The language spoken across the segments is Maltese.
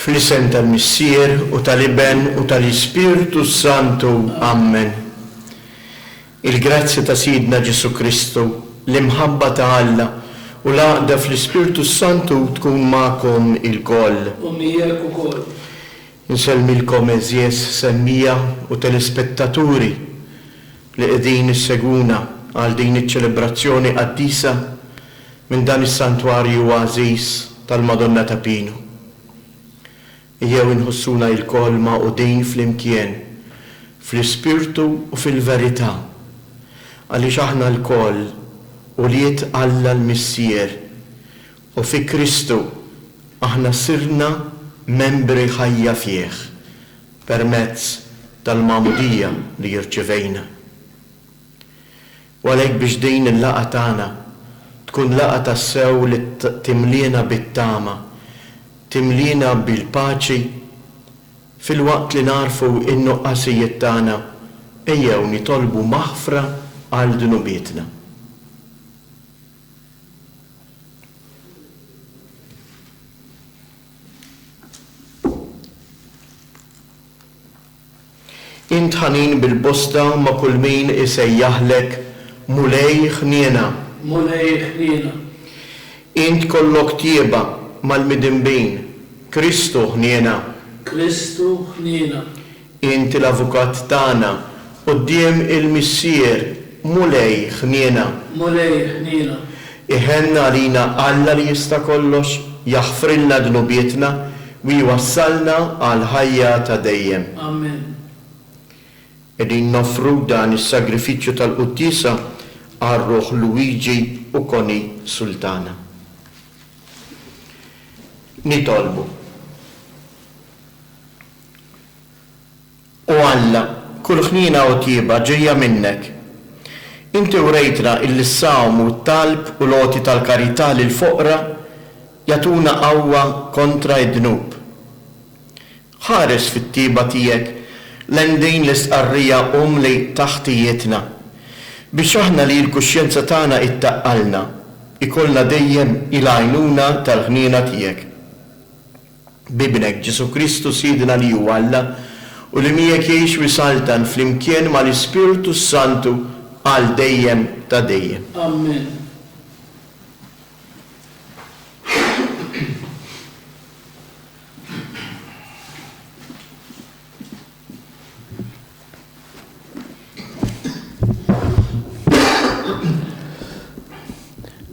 Fl-isem tal-Missier u tal-Iben u tal-Ispirtu s-Santu. Ammen. Il-grazzja ta' Sidna Ġesù Kristu, l-imħabba ta' Alla u l-għaqda fl-Ispirtu s-Santu tkun magħkom ilkoll. U miegħek ukoll. Insellmilkom għeżież semmiegħa u telespettaturi li qegħdin issegwuna għal din iċ-ċelebrazzjoni qaddisa minn dan is-santwarju għażiż tal-Madonna ta' Pinu. Ejjew inħossuna ilkoll magħqudin flimkien fl-ispirtu u fil-verità, għaliex aħna lkoll ulied Alla l-Missier u fi Kristu aħna sirna membri ħajja fih permezz tal-magħmudija li rċivejna. U għalhekk biex din il-laqgħa tagħna tkun laqgħa tassew li timliena bit-tama, timliena bil-paċi, filwaqt li nagħrfu n-nuqqasijiet tagħna, ejjew nitolbu maħfra għal dnubietna. Int ħanin bil-bosta ma' kull min isejjaħlek, Mulej ħniena. Mulej ħniena. Int kollok tjieba mal-midinbin, Kristu ħniena. Kristu ħniena. Int l-avukat tagħna quddiem il-Missier, Mulej ħniena. Mulej ħniena. Iħenn għalina Alla li jista' kollox, jaħfrilna dnubietna u jwassalna għall-ħajja ta' dejjem. Amen. Qegħdin noffru dan is-sagrifiċċju tal-quddiesa għal ruħ Luigi u Connie Sultana. Nitolbu. O Alla, kull ħniena u tjieba ġejja minnek. Inti wrejtna illi s-sawm u t-talb u l-għoti tal-karità lill-foqra jagħtuna qawwa kontra d-dnub. Ħares fit-tjieba tiegħek lejn din l-istqarrija umli ta' ħtijietna, biex aħna li l-kuxjenza tagħna ittaqqalna, ikollna dejjem il-għajnuna tal-ħniena tiegħek. B'Ibnek, Ġesù Kristu Sidna li hu Alla, u li miegħek jgħix u jsaltan flimkien mal-Ispirtu s-Santu għal dejjem ta' dejjem. Amen.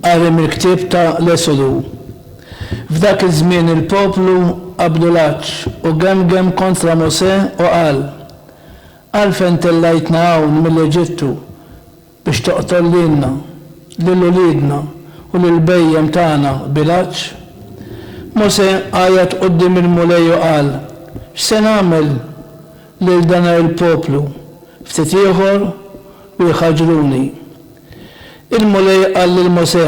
Qari mill-ktieb ta' l-Esodu. F'dak iż-żmien il-poplu qabdu l-għatx u gemgem kontra Mosè u qal, Għalfejn tellajtna hawn mill-Eġittu biex toqtol lilna, lil uliedna u lill-bhejjem tagħna bil-għatx? Mosè għajjat quddiem il-Mulej u qal, X'se nagħmel lil dan il-poplu? Ftit ieħor u jħaġġruni. Il-Mulej qal lil Mosè,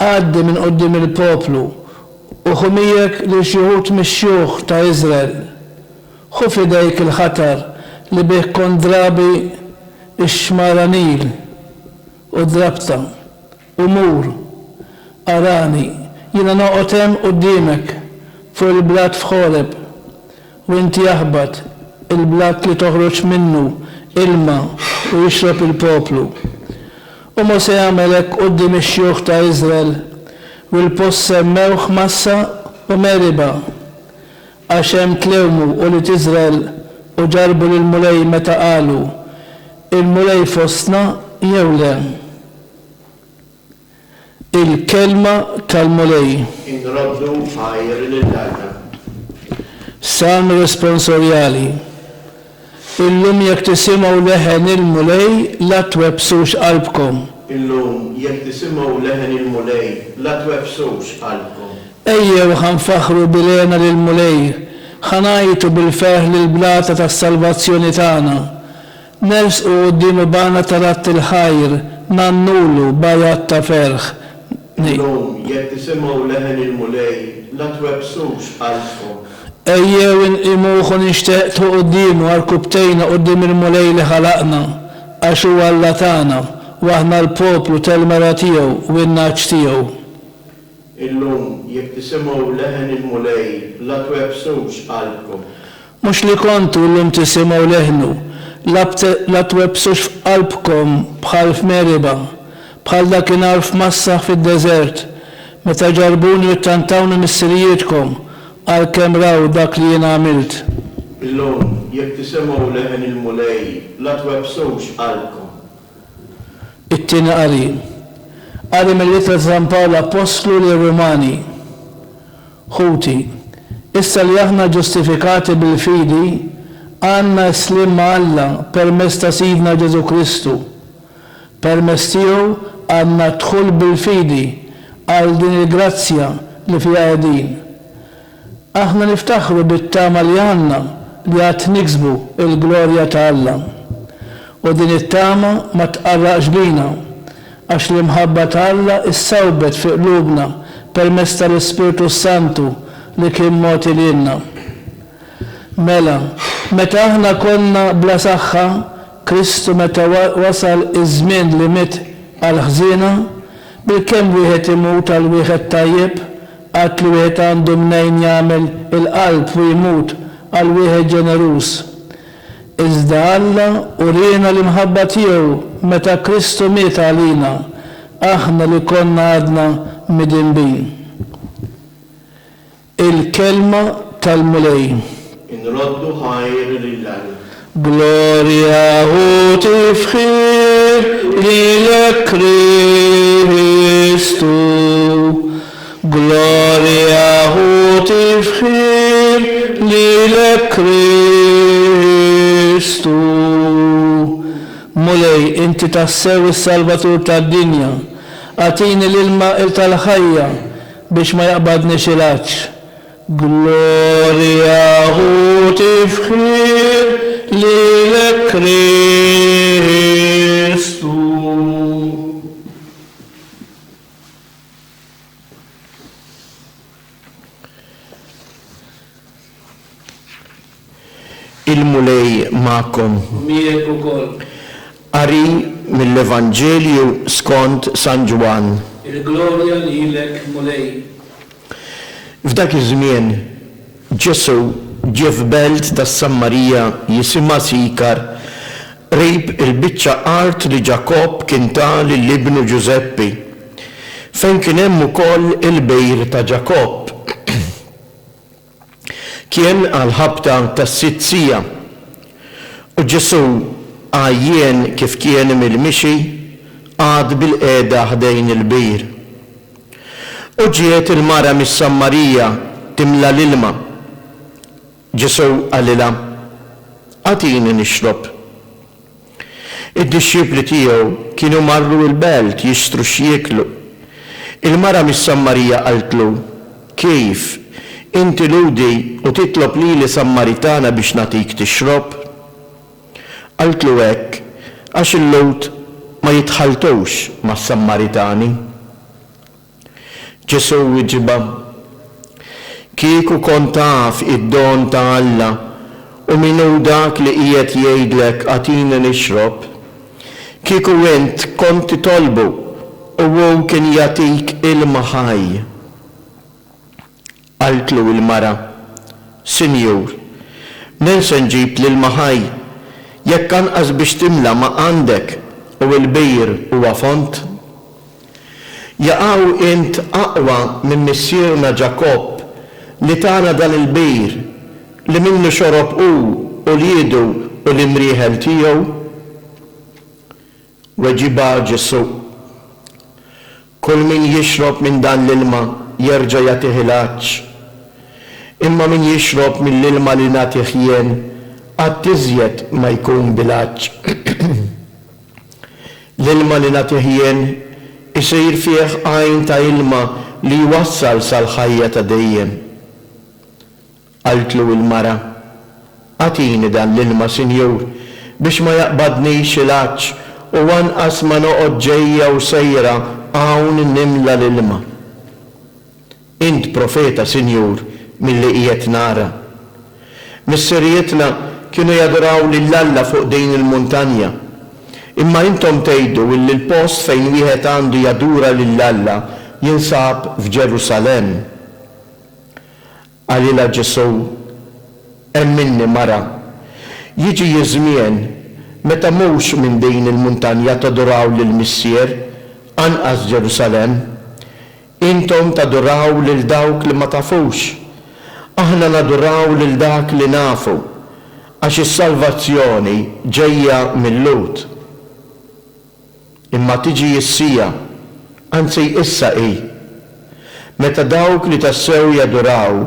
Għaddi minn quddiem il-poplu u ħu miegħek lil xi wħud mix-xjuħ ta' Iżrael. Ħu f'idejk il-ħatar li bih kont drabi x-xmara Nil u drabtha, u mur. Arani, jiena noqgħod hemm quddiemek fuq il-blat f'Ħoreb, u inti aħbat il-blat li toħroġ minnu ilma u jixrob il-poplu. U Mosè għamel hekk quddiem ix-xjuħ ta' Iżrael, u l-post semmewh Massa u Meriba. Għax hemm tlewmu ulied Iżrael u ġarrbu lill-Mulej meta qalu, Il-Mulej fostna jew le? Il-Kelma tal-Mulej. Inroddu ħajr lil Alla. Salm Responsorjali Illum jekk tisimgħu leħen il-Mulej la twebbsux qalbkom. Illum jekk tisimgħu leħen il-Mulej la twebbsux qalbkom. Ejjew ħa nfaħħru bil-hena lill-Mulej, ħa ngħajtu bil-ferħ lill-blata tas-salvazzjoni tagħna. Nersqu quddiemu b'għana ta' radd il-ħajr, ngħannulu b'għajat ta' ferħ. Illum, jekk tisimgħu leħen il-Mulej, la twebbsux qalbkom. Ejjew inqimuh u ninxteħtu quddiemu għarkupptejna quddiem il-Mulej li ħalaqna, għax hu Alla tagħna, u aħna l-poplu tal-mergħa tiegħu u n-nagħaġ tiegħu. Illum, jekk tisimgħu leħen il-Mulej, la twebbsux qalbkom. Mhux li kontu llum tisimgħu leħnu, la twebbsux f'qalbkom bħal f'Meriba, bħal dakinhar f'Massah fid-deżert, meta ġarrbuni u ttantawni missirijietkom, għalkemm raw dak li jien għamilt. Illum, jekk tisimgħu leħen il-Mulej, la twebbsux qalbkom. It-Tieni Qari. Qari mill-Ittra ta' San Pawl Appostlu lir-Rumani. Ħuti, issa li aħna ġustifikati bil-fidi, għandna s-sliem ma' Alla permezz ta' Sidna Ġesù Kristu. Permezz tiegħu għandna d-dħul bil-fidi għal din il-grazzja li fiha qegħdin. Aħna niftaħru bit-tama li għandna li għad niksbu l-glorja ta' Alla. U din it-tama ma tqarraqx bina, għax l-imħabba ta' Alla ssawbet fi qlubna permezz tal-Ispirtu s-Santu li kien mogħti lilna. Mela, meta aħna konna bla saħħa, Kristu meta wasal iż-żmien li miet għall-ħżiena, bilkemm wieħed imut għal wieħed tajjeb, għad li wieħed għandu mnejn jagħmel il-qalb u jmut għal wieħed ġeneruż. Iżda Alla uriena l-imħabba tiegħu meta Kristu miet għalina, aħna li konna għadna midinbin. Il-Kelma tal-Mulej. Inroddu ħajr lil Alla. Glorja u tifħir lilek Kristu. Glorja u tifħir lilek Kristu. Mulej, inti tassew is-Salvatur tad-dinja. Agħtini l-ilma tal-ħajja Biex ma jaqbadnix il-għatx. Glorja u tifħir lilek Kristu. Il-Mulej magħkom. U miegħek ukoll. Qari mill-Evanġelju skont San Ġwann. Il-glorja lilek, Mulej. F'dak iż-żmien, Ġesù ġie f'belt tas-Sammarija jisimha Sikar, qrib il-biċċa art li Ġakobb kien ta lil ibnu Ġużeppi, fejn kien hemm ukoll il-bir ta' Ġakobb. Kien għall-ħabta tas-sitt siegħa, u Ġesù, għajjien kif kien mill-mixi, qagħad bilqiegħda ħdejn il-bir. U ġiet il-mara mis-Sammarija timla l-ilma. Ġesù qalilha, Agħtini nixrob. Id-dixxipli tiegħu kienu marru l-belt jixtru x'jieklu. Il-mara mis-Sammarija qaltlu, Kif, inti Lhudi u titlob lili Sammaritana biex nagħtik tixrob? Qaltlu hekk għax il-Lhud ma jitħalltux mas-Sammaritani. Ġesù wieġibha, Kieku kont taf id-don ta' Alla u min hu dak li qiegħed jgħidlek 'Agħtini nixrob', kieku int kont titolbu u hu kien jagħtik ilma ħaj. Qaltlu l-mara, Sinjur, mnejn se nġib l-ilma ħaj, jekk anqas biex timla ma għandek u l-bir huwa fond? Jaqaw int aqwa minn missierna Ġakobb li tana dan il-bir, li minnu xorob hu, uliedu u l-imrieħel tiegħu? Weġibha Ġesù, Kull min jixrob minn dan l-ilma jerġa' jagħtih il-għatx. Imma min jixrob mill-ilma li nagħtih jien, qatt iżjed ma jkun bil-għatx. L-ilma li nagħtih jien isir fih għajn ta' ilma li jwassal sal-ħajja ta' dejjem. Qaltlu l-mara, Agħtini dan l-ilma, Sinjur, biex ma jaqbadnix il-għatx u anqas ma noqgħod ġejja u sejra hawn nimla l-ilma. Int profeta, Sinjur, milli qiegħed nara. Missirijietna kienu jaduraw lil Alla fuq din il-muntanja. Imma intom tgħidu illi l-post fejn wieħed għandu jadura lil Alla. jinsab f'Ġerusalemm. Qalilha Ġesù, Emminni, mara, jiġi ż-żmien meta mhux minn din il-muntanja taduraw lill-Missier, anqas Ġerusalemm. Intom taduraw lil dawk li ma tafux. Aħna naduraw lil dak li nafu, għax is-salvazzjoni ġejja mil-Lhud. Imma tiġi s-siegħa, anzi issa hi, meta dawk li tassew jaduraw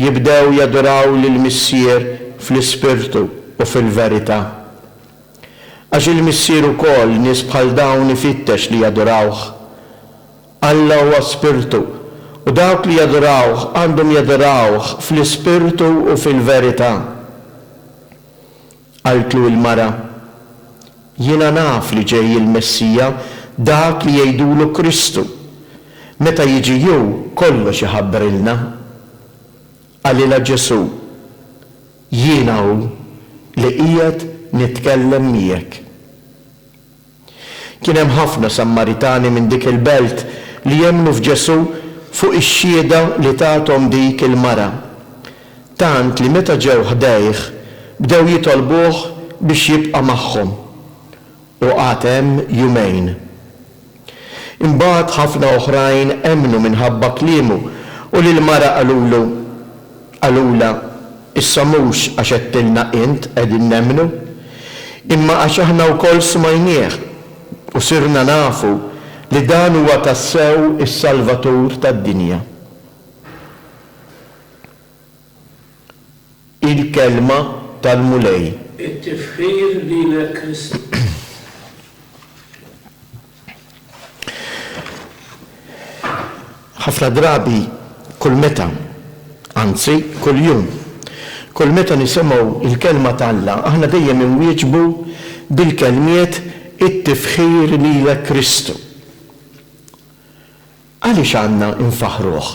jibdew jaduraw lill-Missier fl-ispirtu u fil-verità. Għax il-Missier ukoll nies bħal dawn ifittex li jadurawh. Alla huwa Spirtu, u dawk li jadurawh għandhom jadurawh fl-ispirtu u fil-verità. Qaltlu l-mara, Jiena naf li ġej il-Messija, dak li jgħidulu Kristu. Meta jiġi hu, kollox iħabbrilna. Qalilha Ġesù, Jiena hu li qiegħed nitkellem miegħek. Kien hemm ħafna Sammaritani minn dik il-belt li emmnu f'Ġesù fuq ix-xhieda li tathom dik il-mara, tant li meta ġew ħdejh bdew jitolbuh biex jibqa' magħhom, u qagħad hemm jumejn. Imbagħad ħafna oħrajn emmnu minħabba kliemu u lill-mara qalulu, Qalulha, Issa mhux għax għedtilna int qegħdin nemmnu, imma għax aħna wkoll smajnieh u sirna nafu li dan huwa tassew is-Salvatur tad-dinja. Il-Kelma tal-Mulej. It-tifħir lilek Kristu. Ħafna drabi kull meta, anzi kuljum, kull meta nisimgħu l-Kelma t'Alla aħna dejjem inwieġbu bil-kelmiet it-tifħir lilek Kristu. Għaliex għandna nfaħħruh?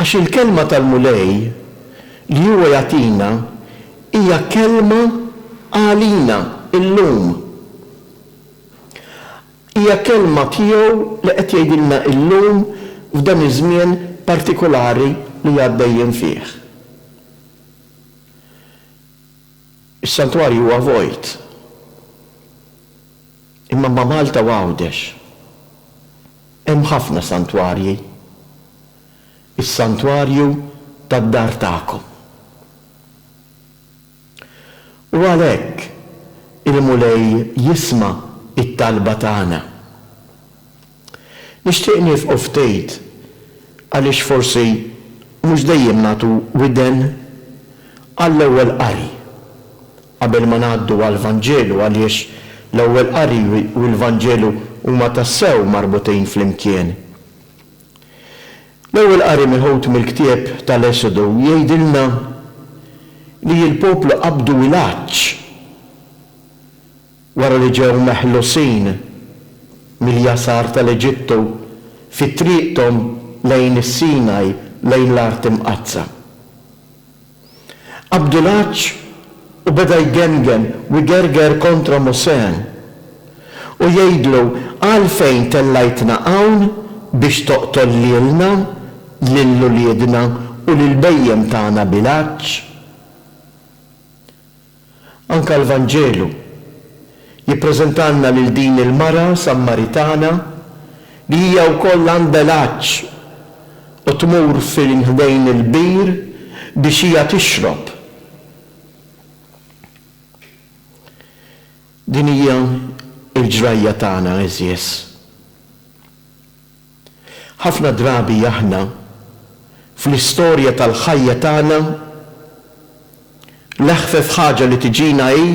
Għax il-Kelma tal-Mulej li huwa jagħtina hija Kelma għalina illum. Hija Kelma tiegħu li qed jgħidilna illum f'dan iż-żmien partikulari li għaddejjin fih. Is-santwarju huwa vojt. Imma ma' Malta u Għawdex hemm ħafna santwarji. Is-santwarju tad-dar tagħkom. U għalhekk il-Mulej jisma' t-talba tagħna. Nixtieq niefqu ftit għaliex forsi mhux dejjem nagħtu widen għall-ewwel qari qabel ma ngħaddu għall-Vanġelu għaliex l-ewwel qari u l-Vanġelu huma tassew marbutin flimkien. L-ewwel qari meħud mill-ktieb tal-Esodu jgħidilna li l-poplu qabdu il-għatx wara li ġew meħlusin mill-jasar tal-Eġittu fi triqthom lejn is-Sinaj, lejn l-Art Imqaddsa. Qabdu l-għatx u beda jgemgem u jgerger kontra Mosè u jgħidlu, Għalfejn tellajtna hawn biex toqtol lilna, lil uliedna u lill-bhejjem tagħna bil-għatx? Anke l-Vanġelu jippreżentalna lil din il-mara Sammaritana li hija wkoll għandha l-għatx u tmur fin ħdejn il-bir biex hija tixrob. Din hija l-ġrajja tagħna għeżież. Ħafna drabi aħna, fl-istorja tal-ħajja tagħna, l-eħfef ħaġa li tiġina hi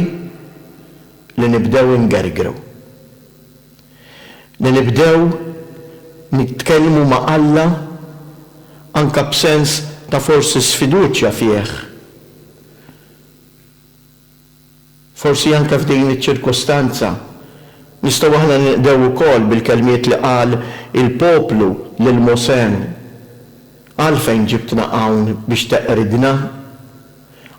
li nibdew ingergru. Li nibdew nitkellmu ma' Alla anke b'sens ta' forsi sfiduċja fih. Forsi anke f'din iċ-ċirkustanza, nistgħu aħna ninqdew ukoll bil-kelmiet li qal il-poplu lil Mosè, Għalfejn ġibtna hawn biex teqridna?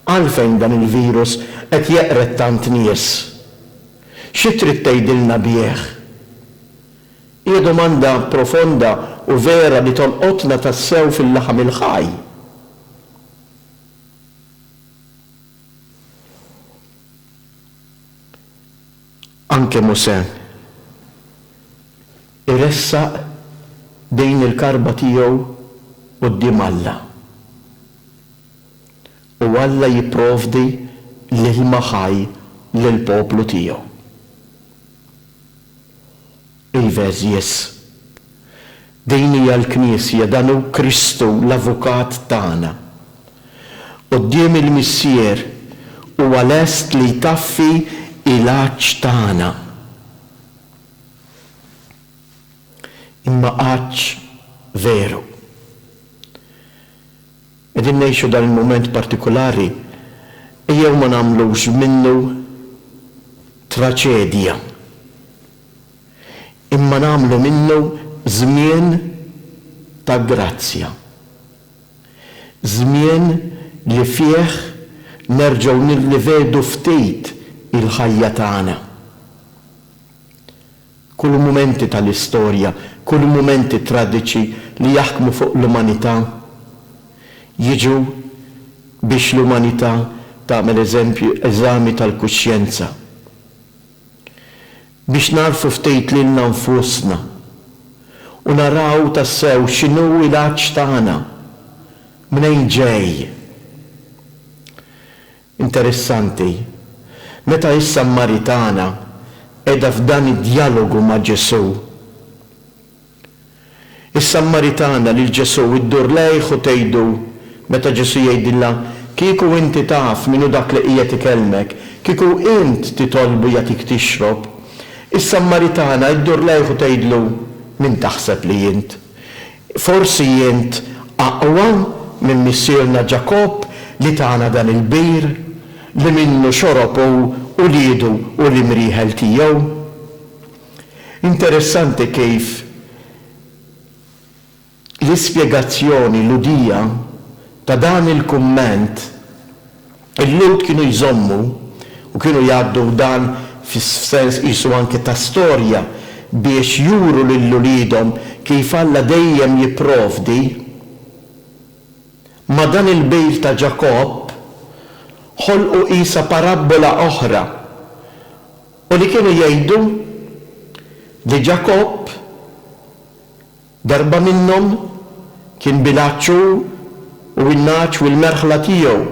Għalfejn dan il-virus qed jeqred tant nies? Xi trid tgħidilna bih? Hija domanda profonda u vera li tolqotna tassew fil-laħam il-ħaj. Anke Mosè iressaq din il-karba tiegħu quddiem Alla. U Alla jipprovdi l-ilma ħaj lill-poplu tiegħu. Iva għeżież, din hija l-Knisja, dan hu Kristu l-Avukat tagħna. Quddiem il-Missier huwa lest li jtaffi il-għatx tagħna. Imma għatx veru. Qegħdin ngħixu dan il-mument partikulari, ejjew ma nagħmlux minnu traċedja, imma nagħmlu minnu żmien ta' grazzja. Żmien li fih nerġgħu nirrivedu ftit il-ħajja tagħna. Kull mumenti tal-istorja, kull mumenti traġiċi li jaħkmu fuq l-umanità, jiġu biex l-umanità tagħmel eżempju, eżami tal-kuxjenza. Biex nagħrfu ftit lilna nfusna u naraw tassew x'inhu il-għatx tagħna, mnejn ġej. Interessanti, meta is-Sammaritana qiegħda f'dan id-djalogu ma' Ġesù. Is-Sammaritana lil Ġesù iddur lejh u tgħidu, meta Ġesù jgħidilha, Kieku inti taf min hu dak li qiegħed ikellmek, kieku int titolbu jagħtik tixrob. Is-Sammaritana iddur lejh u tgħidlu, Min taħseb li int? Forsi int aqwa minn missierna Ġakobb li tana dan il-bir, li minnu xorob hu, uliedu u l-imrieħel tiegħu? Interessanti kif l-ispjegazzjoni Lhudija ta' dan il-kumment, il-Lhud kienu jżommu u kienu jgħaddu dan f'sens qisu anke ta' storja biex juru lil uliedhom kif Alla dejjem jipprovdi. Ma' dan il-bir ta' Ġakobb ħolqu qisha parabbola oħra u li kienu jgħidu li Ġakobb Darba minnhom kien bil-għatx hu u n-nagħaġ u l-merħla tiegħu,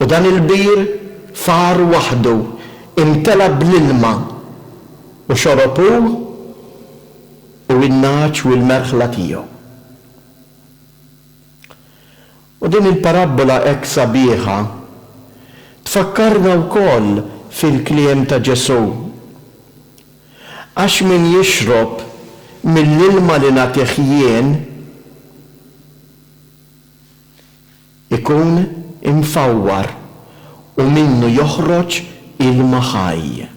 u dan il-bir far waħdu, imtela bl-ilma, u xorob hu u n-nagħaġ u l-merħla tiegħu. U din il-parabbola hekk sabiħa tfakkarna wkoll fil-kliem ta' Ġesù, Għax min jixrob mill-ilma li nagħtih jien, ikun imfawwar u minnu joħroġ ilma ħaj.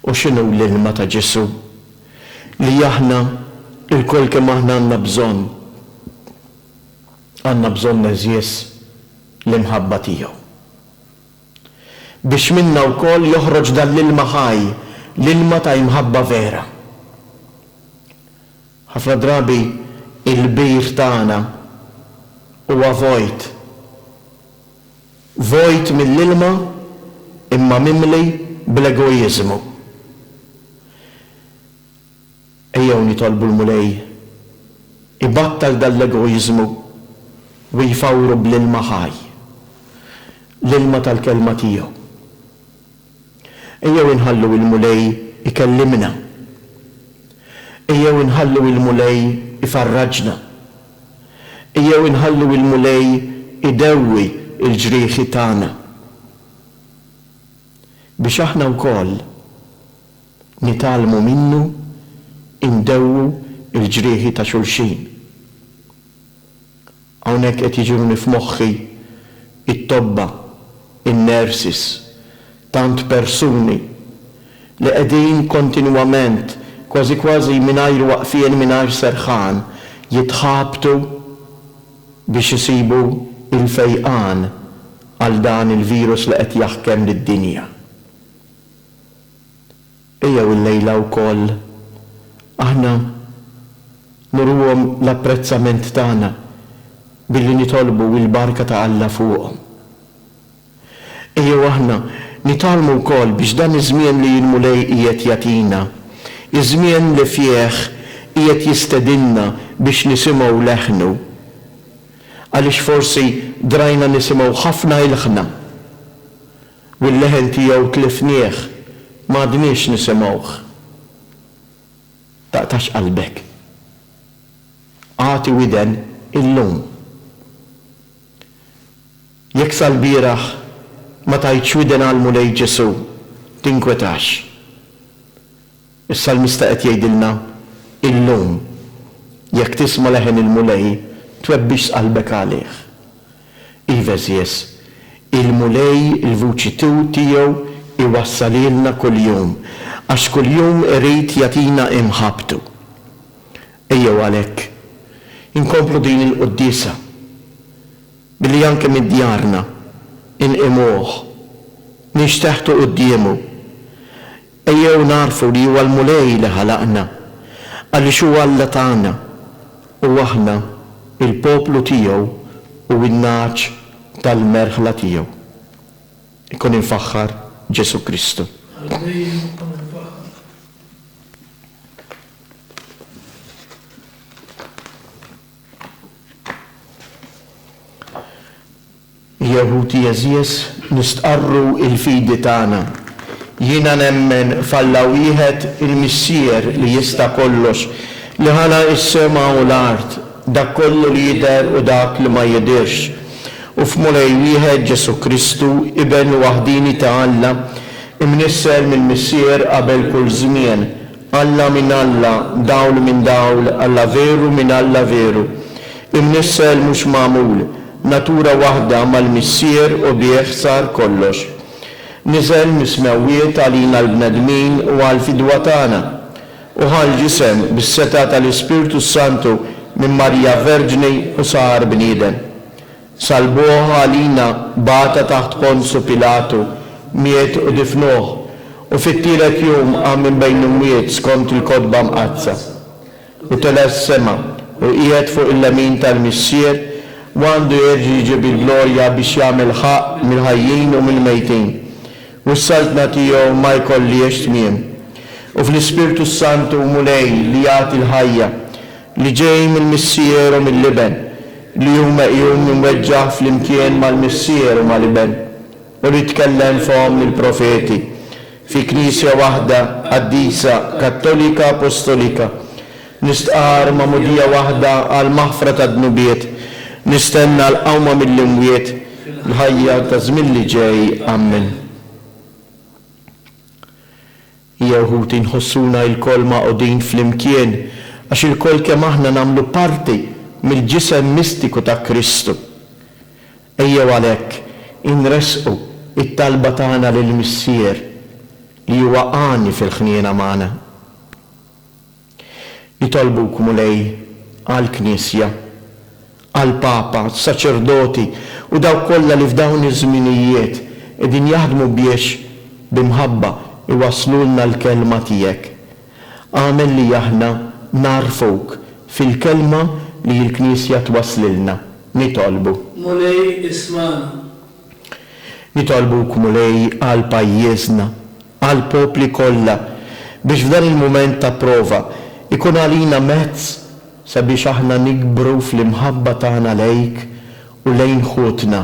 U x'inhu l-ilma ta' Ġesù li aħna lkoll kemm aħna għandna bżonn? Għandna bżonn għeżież l-imħabba tiegħu. Biex minna wkoll joħroġ dan l-ilma ħaj, l-ilma ta' imħabba vera. Ħafna drabi il-bir tagħna huwa vojt. Vojt mill-ilma imma mimli bl-egoiżmu. Ejjew nitolbu l-Mulej ibattal dan l-egoiżmu u jfawru bl-ilma ħaj, l-ilma tal-Kelma tiegħu. Ejjew inħallu il-Mulej ikellimna. Ejjew inħallu il-Mulej ifarraġna. Ejjew inħallu il-Mulej idewwi l-ġrieħi tagħna. Biex aħna wkoll Nitgħallmu minnu ndewwu l-ġrieħi ta' xulxin. Hawnhekk qed jiġuni f'moħħi t-tobba, in-nurses, tant persuni li qegħdin kontinwament, kważi kważi mingħajr waqfien, mingħajr serħan, jitħabtu biex isibu l-fejqan għal dan il-virus li qed jaħkem lid-dinja. Ejjew illejla wkoll aħna nuruhom l-apprezzament tagħna billi nitolbu l-barka ta' Alla fuqhom. Ejjew aħna nitgħallmu wkoll biex dan iż-żmien li l-Mulej qiegħed jagħtina, iż-żmien li fih qiegħed jistedinna biex nisimgħu leħnu, għaliex forsi drajna nisimgħu ħafna ilħna u l-leħen tiegħu tlifnieh, m'għadniex nisimgħuh. Taqtax qalbek. Agħti widen illum. Jekk sal-bieraħ ma tajtx widen għall-Mulej Ġesù, tinkwetax. Is-salmista qed jgħidilna, Illum, jekk tisma' leħen il-Mulej, twebbixx qalbek għalih. Iva għeżież, il-Mulej il-vuċi tiegħu iwassalhielna kuljum, għax kuljum irid jagħtina imħabbtu. Ejjew għalhekk, inkomplu din il-quddiesa billi anke minn djarna inqimuh, ninxteħtu quddiemu. Ejjew nagħrfu li huwa l-Mulej li ħalaqna, għaliex hu Alla tagħna u aħna l-poplu tiegħu u n-nagħaġ tal-merħla tiegħu. Ikun imfaħħar Ġesù Kristu. Għal dejjem ikun imfaħħar. Ejjew ħuti għeżież nistqarru l-fidi tagħna. Jiena nemmen f'Alla wieħed, il-Missier li jista' kollox, li ħalaq is-sema u l-art, dak kollu li jidher u dak li ma jidhirx, u f'Mulej wieħed Ġesù Kristu, Iben waħdieni ta' Alla, imnissel mill-Missier qabel kull żmien, Alla minn Alla, dawl minn dawl, Alla veru minn Alla veru, imnissel mhux magħmul, natura waħda mal-Missier u bih sar kollox. Niżel mis-smewwiet għalina l-bnedmin u għall-fidwa tagħna, u ħa l-ġisem bis-setgħa tal-Ispirtu s-Santu minn Marija Verġni u sar bniedem. Sallbuh għalina, bata taħt Ponzu Pilatu, miet u difnuh, u fit-tielet jum qam minn bejn l-imwiet skont il-Kotba Mqaddsa. U tela' s-sema, u qiegħed fuq il-lemin tal-Missier, u għandu jerġa' jiġi bil-glorja biex jagħmel ħaqq mill-ħajjin u mill-mejtin, u s-saltna tiegħu ma jkollhiex tmiem. U fl-Ispirtu s-Santu, Mulej, li jagħti l-ħajja, li ġej mill-Missier u mill-Iben, li hu meqjum imweġġaħ flimkien mal-Missier u mal-Iben, u li tkellem fomm il-profeti, fi Knisja waħda, qaddisa, kattolika, apostolika, nistqarr magħmudija waħda għall-maħfra tad-dnubiet, nistenna l-qawma mill-imwiet, l-ħajja taż-żmien li ġej. Ammen. Jew ħuti nħossuna ilkoll magħqudin flimkien għax ilkoll kemm aħna nagħmlu parti mill-ġisem mistiku ta' Kristu. Ejjew għalhekk inressqu t-talba tagħna lill-Missier li huwa għani fil-ħniena magħna. Nitolbuk, Mulej, għall-Knisja, għall-Papa, s-saċerdoti u dawk kollha li f'dawn iż-żminijiet qegħdin jaħdmu biex, bi mħabba, iwasslulna l-Kelma tiegħek. Agħmel li aħna nagħrfuk fil-Kelma li l-Knisja twasslilna. Nitolbu. Mulej, ismagħna. Nitolbuk, Mulej, għal pajjiżna, għall-popli kollha, biex f'dan il-mument ta' prova jkun għalina mezz sabiex aħna nikbru fl-imħabba tagħna lejk u lejn ħutna,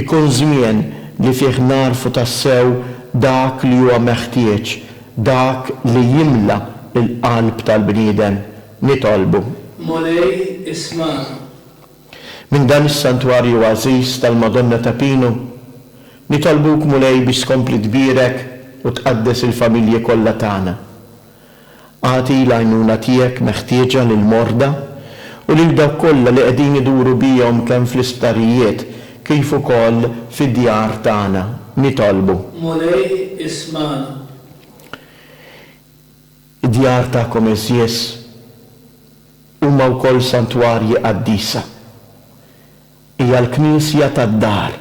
ikun żmien li fih nagħrfu tassew dak li huwa meħtieġ, dak li jimla l-qalb tal-bniedem. Nitolbu. Mulej, ismagħna. Minn dan is-Santwarju għażiż tal-Madonna ta' Pinu, nitolbuk Mulej biex tkompli tbierek u tqaddes il-familji kollha tagħna. Agħti l-għajnuna tiegħek meħtieġa lill-morda u lil dawk kollha li qegħdin iduru bihom kemm fl-isptarijiet kif ukoll fid-djar tagħna. Nitolbu. Mulej ismagħna. Id-djar tagħkom għeżież huma wkoll santwarji qaddisa. Hija l-Knisja tad-dar.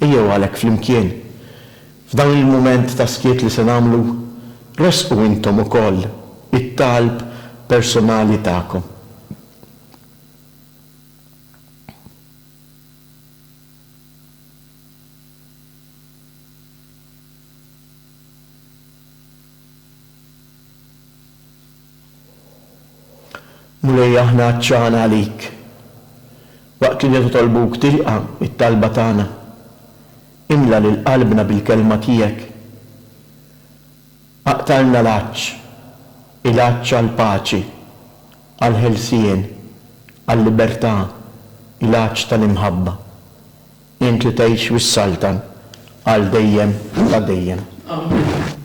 Ejjew għalhekk flimkien, f'dan il-mument ta' skiet li se nagħmlu, Ressqu intom ukoll it-talb personali tagħkom. Mulej aħna għatxana għalik. Waqt li nitolbuk tilqa' t-talba tagħna. Imla lil qalbna bil-kelma tiegħek. Aqtgħalna l-għatx, il-għatx għall-paċi, għall-ħelsien, għal-libertà, il-għatx tal-imħabba. Int li tgħix u ssaltan għal dejjem ta' dejjem. Amen.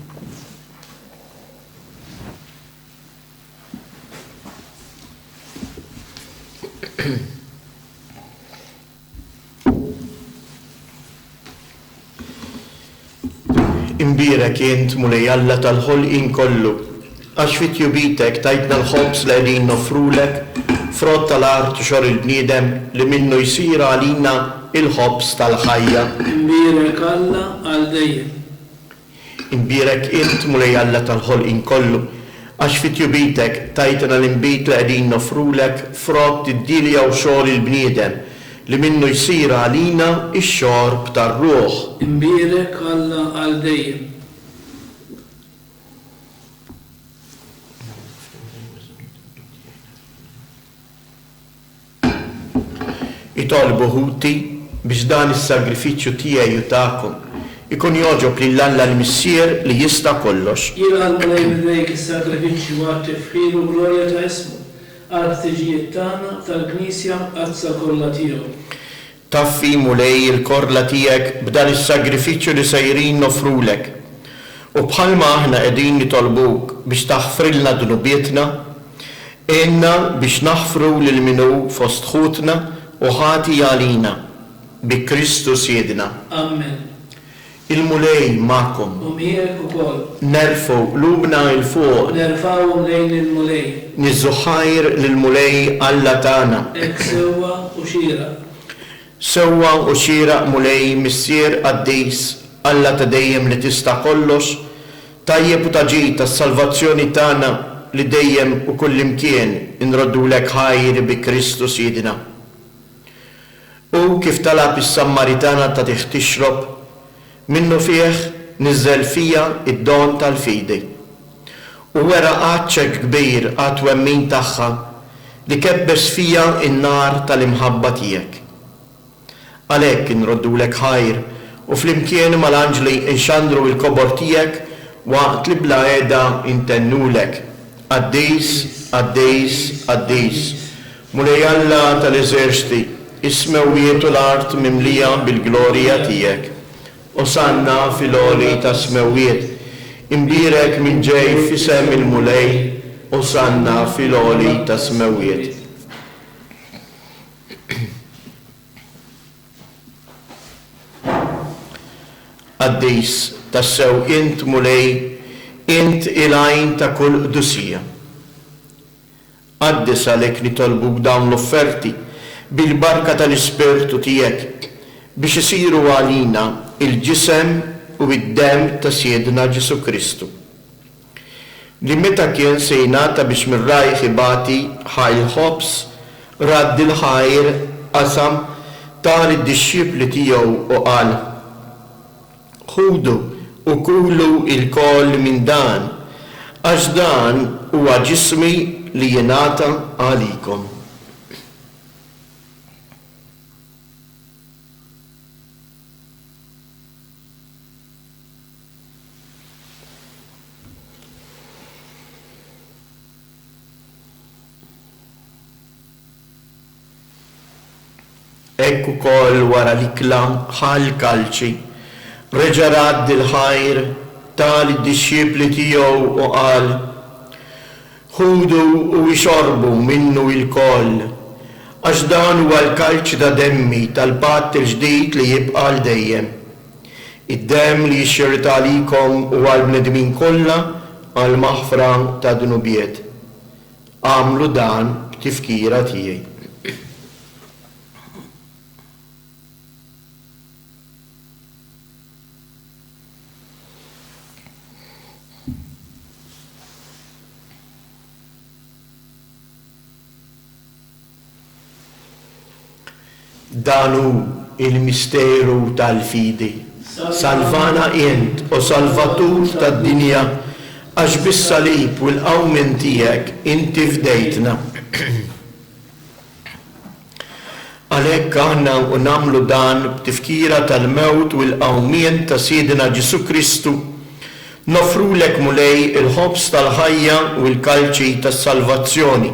Imbierek int, Mulej Alla tal-ħolqien kollu, għax fi tjubitek tajtna l-ħobż li qegħdin noffrulek, frott tal-art u xogħol il-bniedem li minnu jsir għalina l-ħobż tal-ħajja. Imbierek Alla għal dejjem. Imbierek int, Mulej Alla tal-ħolqien kollu, għax fi tjubitek tajtna l-inbid li qegħdin noffrulek, frott id-dielja u xogħol il-bniedem, li minnu jsir għalina x-xorb tar-ruħ. Imbierek Alla għal dejjem. Itolbu, ħuti, biex dan is-sagrifiċċju tiegħi u tagħkom ikun jogħġob lil Alla l-Missier li jista' kollox. Jilqa' l-Mulej m'idejk is-sagrifiċċju għat-tifħir u glorja ta' ismu, għall-ħtiġijiet tagħna u tal-Knisja Mqaddsa kollha tiegħu. Taffi, Mulej, il-korla tiegħek b'dan is-sagrifiċċju li sejrin noffrulek. U bħalma aħna qegħdin nitolbuk biex taħfrilna dnubietna, għinna biex naħfru lil min hu fost ħutna u ħati għalina, bi Kristu Sidna. Ammen. Il-Mulej magħkom. U miegħek ukoll. Nerfgħu qlubna 'l fuq. Nerfgħuhom lejn il-Mulej. Niżżu ħajr lill-Mulej Alla tagħna. Hekk sewwa u xieraq. Sewwa u xieraq Mulej, Missier qaddis, Alla ta' dejjem li tista' kollox, tajjeb u ta' ġid għas-salvazzjoni tagħna li dejjem u kullimkien inroddulek ħajr bi Kristu Sidna. Hu kif talab is-Sammaritana tagħtih tixrob, minnufih niżżel fija d-don tal-fidi. U wera għatx hekk kbir għat-twemmin tagħha li kebbes fija n-nar tal-imħabba tiegħek. Għalhekk inroddulek ħajr u flimkien mal-anġli nxandru l-kobor tiegħek waqt li bla heda ntennulek, Qaddis, qaddis, qaddis, Mulej Alla tal-eżerċti, is-smewwiet u l-art mimlija bil-glorja tiegħek. Osanna fil-għoli tas-smewwiet. Imbierek min ġej f'isem il-Mulej, Osanna fil-għoli tas-smewwiet. Qaddis, tassew int, Mulej, int il-għajn ta' kull qdusija. Qaddis għalhekk nitolbuk dawn l-offerti bil-barka tal-Ispirtu tiegħek biex isiru għalina l-ġisem u d-demm ta' Sidna Ġesù Kristu, li meta kien se jingħata biex minn rajh ibati ħa l-ħobż, radd il-ħajr, qasam, ta lid-dixxipli tiegħu u qal, Ħudu u kulu lkoll minn dan, għax dan huwa ġismi li jingħata għalikom. Hekk ukoll wara l-ikla ħa l-kalċi, reġa' radd il-ħajr, ta lid-dixxipli tiegħu u qal, Ħudu u ixorbu minnu ilkoll, għax dan huwa l-kalċi ta' demmi tal-patt il-ġdid li jibqa' għal dejjem. Id-demm li jixxirt għalikom u għall-bnedmin kollha għall-maħfra tad-dnubiet. Agħmlu dan b'tifkira tiegħi. Dan hu l-misteru tal-fidi. Salvana int, o Salvatur tad-dinja, għax bis-salib u l-qawmien tiegħek inti fdejtna. Għalhekk aħna u nagħmlu dan b'tifkira tal-mewt u l-qawmien ta' Sidna Ġesù Kristu, noffrulek Mulej il-ħobż tal-ħajja u l-kalċi tas-salvazzjoni,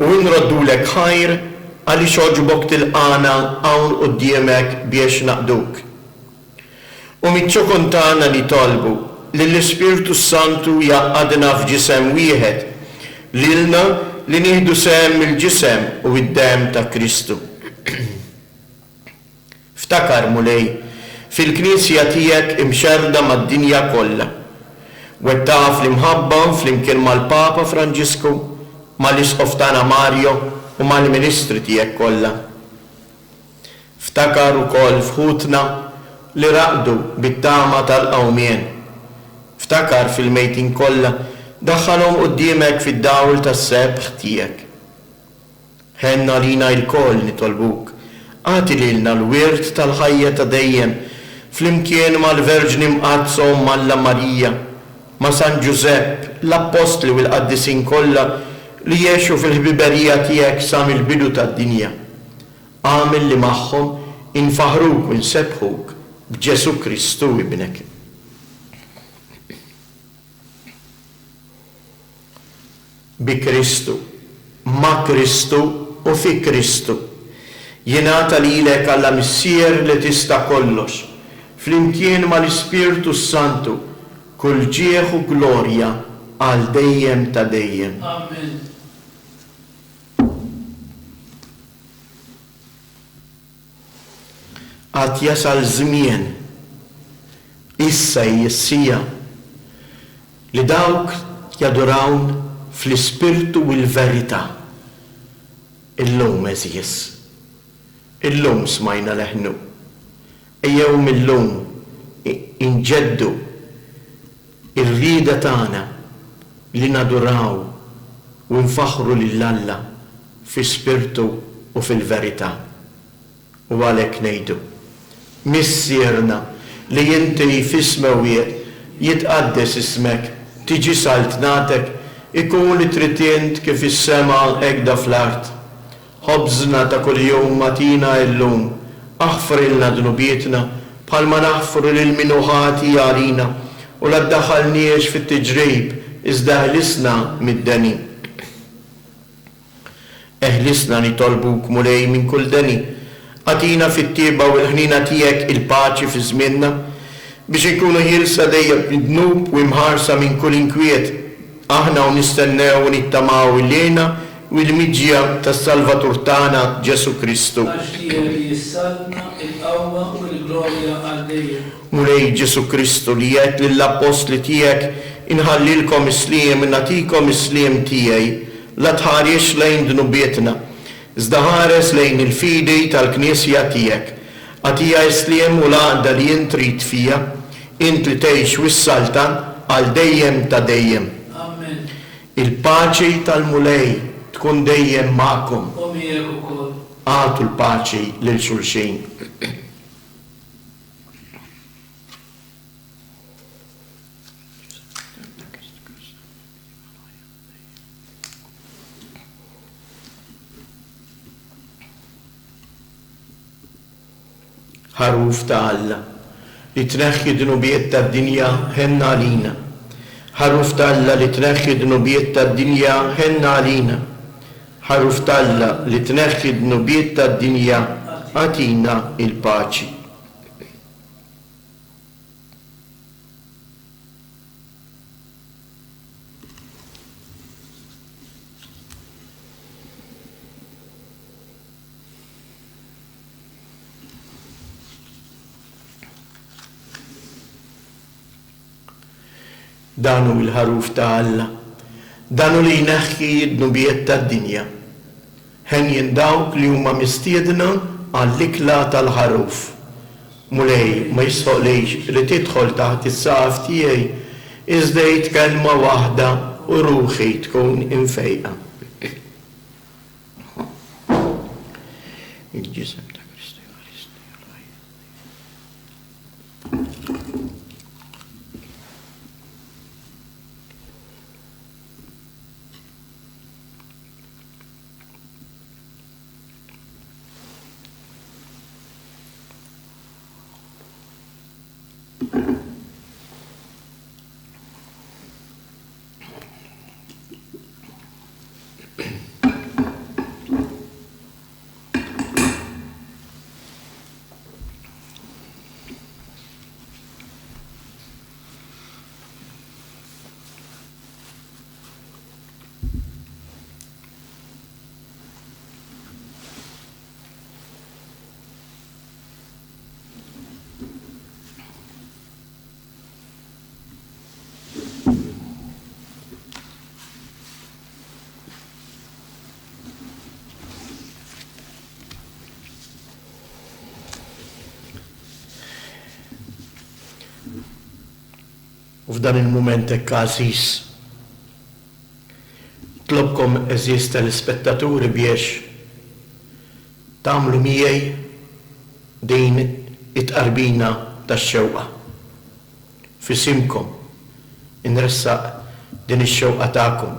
u nroddulek ħajr għaliex għoġbok tilqagħna hawn quddiemek biex naqduk. U miċ-ċokon tagħna nitolbu li l-Ispirtu s-Santu jgħaqqadna f'ġisem wieħed, lilna li nieħdu sehem mill-ġisem u d-demm ta' Kristu. Ftakar, Mulej, fil-Knisja tiegħek imxerrda mad-dinja kollha. Wettaqha fl-imħabba flimkien mal-Papa Franġisku, mal-Isqof tagħna Mario u mal-ministri tiegħek kollha. Ftakar ukoll f'ħutna li raqdu bit-tama tal-qawmien. Ftakar fil-mejtin kollha, daħħalhom quddiemek fid-dawl tas-sebħ tiegħek. Ħenn għalina ilkoll, nitolbuk, agħti lilna l-wirt tal-ħajja ta' dejjem, flimkien mal-Verġni Mqaddsa Omm Alla Marija, ma' San Ġużepp, l-Appostli u l-qaddisin kollha li għexu fil-ħbiberija tiegħek sa mill-bidu tad-dinja. Agħmel li magħhom infaħħruk u nsebbħuk b'Ġesù Kristu Ibnek. Bi Kristu, ma' Kristu u fi Kristu, jingħata lilek Alla Missier li tista' kollox, flimkien mal-Ispirtu s-Santu, kull ġieħ u glorja għal dejjem ta' dejjem. Amen. Għad jasal żmien, issa hi s-siegħa, li dawk jadurawn fl-ispirtu u l-verità. Illum, għeżież, illum smajna leħnu. Ejjew mil-lum inġeddu r-rieda tagħna li naduraw u nfaħħru lil Alla fi spirtu u fil-verità. U għalhekk ngħidu, Missierna li inti fis-smewwiet, jitqaddes ismek, tiġi saltnatek, ikun li trid int kif fis-sema hekda fl-art. Ħobżna ta' kuljum agħtina illum. Aħfrilna dnubietna, bħalma naħfru lil min hu ħati għalina, u la ddaħħalniex fit-tiġrib, iżda eħlisna mid-deni. Eħlisna, nitolbuk, Mulej, minn kull deni. Agħtina fit-tjieba u l-ħniena tiegħek il-paċi fi żmienna, biex inkunu ħielsa dejjem mid-dnub u imħarsa minn kull inkwiet, aħna u nistennew u nittamaw il-hena u l-miġja tas-Salvatur tagħna, Ġesù Kristu. Għax tiegħek hi s-saltna, il-qawwa u l-glorja għal dejjem. Mulej Ġesù Kristu, li għedt lill-appostli tiegħek, Inħallilkom is-sliem, nagħtikom is-sliem tiegħi, la tħarisx lejn dnubietna, iżda ħares lejn il-fidi tal-Knisja tiegħek. Agħtiha s-sliem u l-għaqda li int trid fiha, int li tgħix u ssaltan għal dejjem ta' dejjem. Amen. Il-paċi tal-Mulej tkun dejjem magħkom. U miegħek ukoll. Agħtu l-paċi lil xulxin. Ħaruf ta' Alla, li tneħħi d-dnubiet tad-dinja, ħenn għalina. Ħaruf ta' Alla li tneħħi d-dnubiet tad-dinja, ħenn għalina. Ħaruf ta' Alla li tneħħi d-dnubiet tad-dinja, agħtina l-paċi. Dan hu l-Ħaruf ta' Alla, dan hu li jneħħi d-dnubiet tad-dinja. Henjin dawk li huma mistiedna għall-ikla tal-Ħaruf. Mulej, ma jistħoqlix li tidħol taħt is-saqaf tiegħi, iżda għid kelma waħda u ruħi tkun imfejqa. Il-ġisem ta'. U f'dan il-mument hekk għażiż, nitlobkom għeżież telespettaturi biex tagħmlu miegħi din it-tqarbina tax-xewqa. F'isimkom inressaq din ix-xewqa tagħkom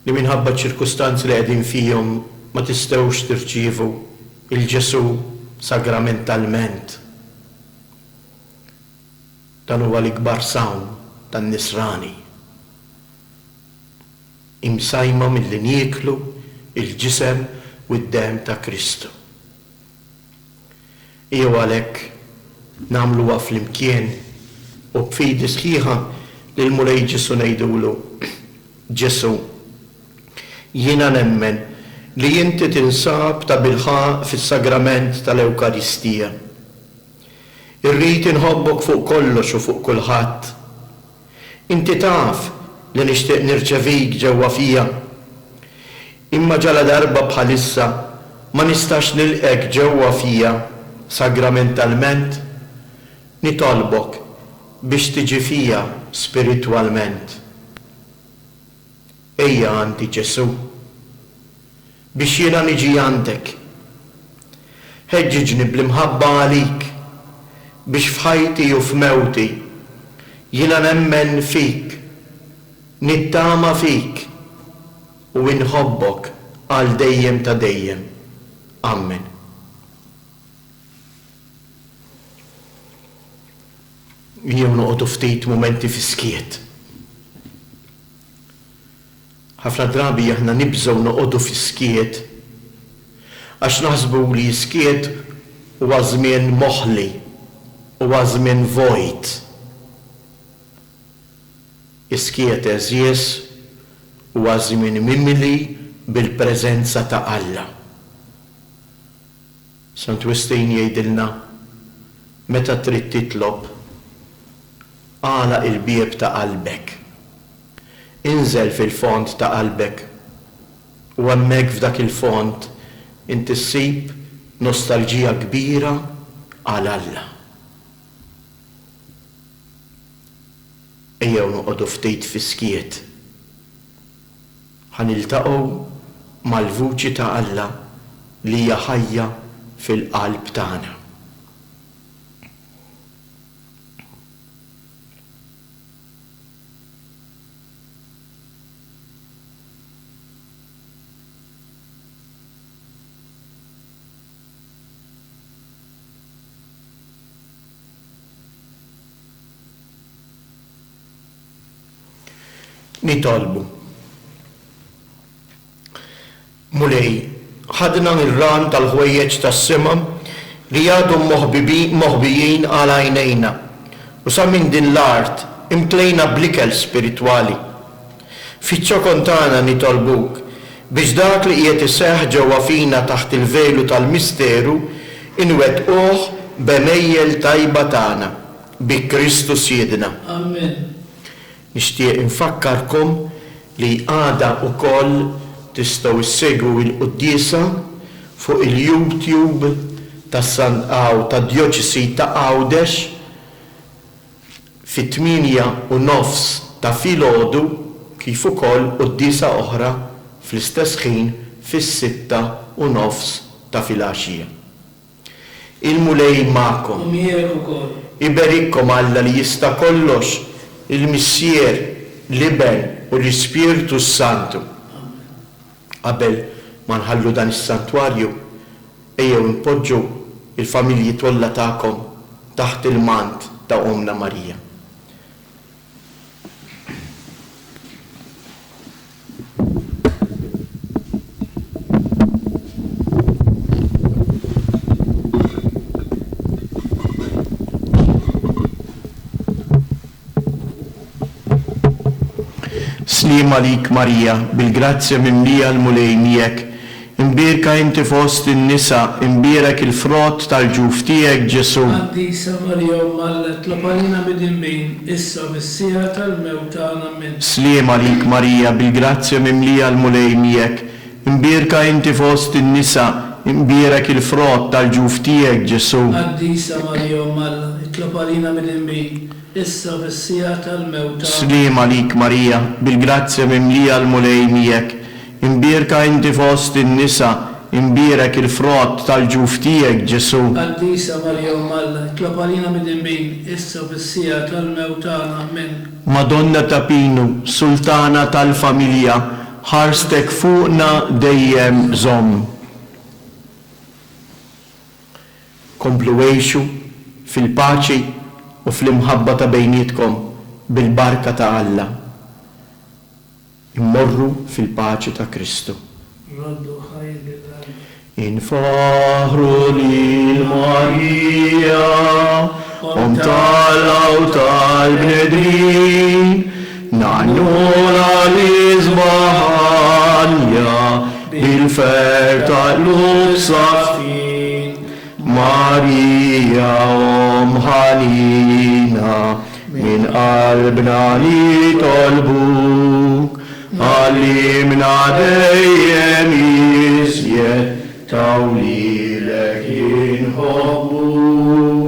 li minħabba ċ-ċirkustanzi li qegħdin fihom ma tistgħux tirċievu 'l Ġesù sagramentalment. Dan huwa l-ikbar sawm tan-Nisrani. Imsajma milli nieklu l-ġisem u d-demm ta' Kristu. Ejjew għalhekk nagħmluha flimkien u b'fidi sħiħa lill-Mulej Ġesù ngħidulu, Ġesù, jiena nemmen li inti tinsab tabilħaqq fis-sagrament tal-Ewkaristija. Irrid inħobbok fuq kollox u fuq kulħadd. Inti taf li nixtieq nirċevik ġewwa fija. Imma ġaladarba bħalissa ma nistax nilqgħek ġewwa fija sagramentalment, nitolbok biex tiġi fija spiritwalment. Ejja għandi Ġesù. Biex jiena niġi għandek. Ħeġġiġni bl-imħabba għalik, biex f'ħajti u f'mewti, jiena nemmen fik, nittama fik, u inħobbok għal dejjem ta' dejjem. Ammen. Ejjew noqogħdu ftit mumenti fis-skiet. Ħafna drabi aħna nibżgħu noqogħdu fis-skiet għax naħsbu li s-skiet huwa żmien moħli, huwa żmien vojt. Is-skiet għeżież huwa żmien mimli bil-preżenza ta' Alla. Sant Wistin jgħidilna, Meta trid titlob, agħlaq il-bieb ta' qalbek. Inżel fil-fond ta' qalbek u hemmhekk f'dak il-fond inti ssib nostalġija kbira għal Alla. Ejjew noqogħdu ftit fis-skiet. Ħa niltaqgħu mal-vuċi ta' Alla li hija ħajja fil-qalb tagħna. Nitolbu. Mulej, ħadna r-ran tal-ħwejjeġ tas-sema li għadhom moħbijin għal għajnejna, u sa minn din l-art imtlejna bl-ikel spiritwali. Fiċ-ċokon tagħna nitolbuk biex dak li qiegħed iseħħ ġewwa fina taħt il-velu tal-misteru inwettquh b'għemejjel tajba tagħna, bi Kristu Sidna. Amen. Nixtieq infakkarkom li għada ukoll tistgħu ssegwu il-quddiesa fuq il-YouTube tas-San tad-Djoċesi ta' Għawdex fit-tmienja u nofs ta' filgħodu kif ukoll quddiesa oħra fl-istess ħin fis-sitta u nofs ta' filgħaxija. Il-Mulej magħkom. U miegħek ukoll. Iberikkom Alla li jista' kollox, il-Missier, l-Iben u l-Ispirtu s-Santu. Amen. Qabel ma nħallu dan is-santwarju, ejjew inpoġġu l-familji tollha tagħkom. taħt il-mant ta' Ommna Marija. Sliem għalik Marija, bil-grazzja mimlija l-Mulej miegħek, imbierka inti fost in-nisa, imbierek il-frott tal-ġuf tiegħek Ġesù. Qaddisa Marija Omm Alla, itlob għalina midinbin, issa u fis-siegħa tal-mewt tagħna. Ammen. Sliem għalik Marija, bil-grazzja mimlija l-Mulej miegħek, imbierka inti fost in-nisa, imbierek il-frott tal-ġuf tiegħek Ġesù. Qaddisa Marija Omm Alla, itlob għalina midinbin, issa u fis-siegħa tal-mewt tagħna. Sliem għalik Marija, bil-grazzja mimlija l-Mulej miegħek, imbierka inti fost in-nisa, imbierek il-frott tal-ġuf tiegħek Ġesù. Qaddisa Marija Omm Alla, itlob għalina midinbin, issa u fis-siegħa tal-mewt tagħna. Ammen. Madonna ta' Pinu, Sultana tal-familja, ħarstek fuqna dejjem żomm. Komplu għixu fil-paċi u fl-imħabba ta' bejnietkom bil-barka ta' Alla. Immorru fil-paċi ta' Kristu. Roddu ħajr lil Alla. Infaħħru lil Marija, Omm t'Alla u tal-bnedmin, ngħannulha l-isbaħ għanja bil-ferħ ta' qlub safjin. Marija Omm ħanina, minn qalbna nitolbuk, għallimna dejjem iżjed ta' wliedek inħobbuk.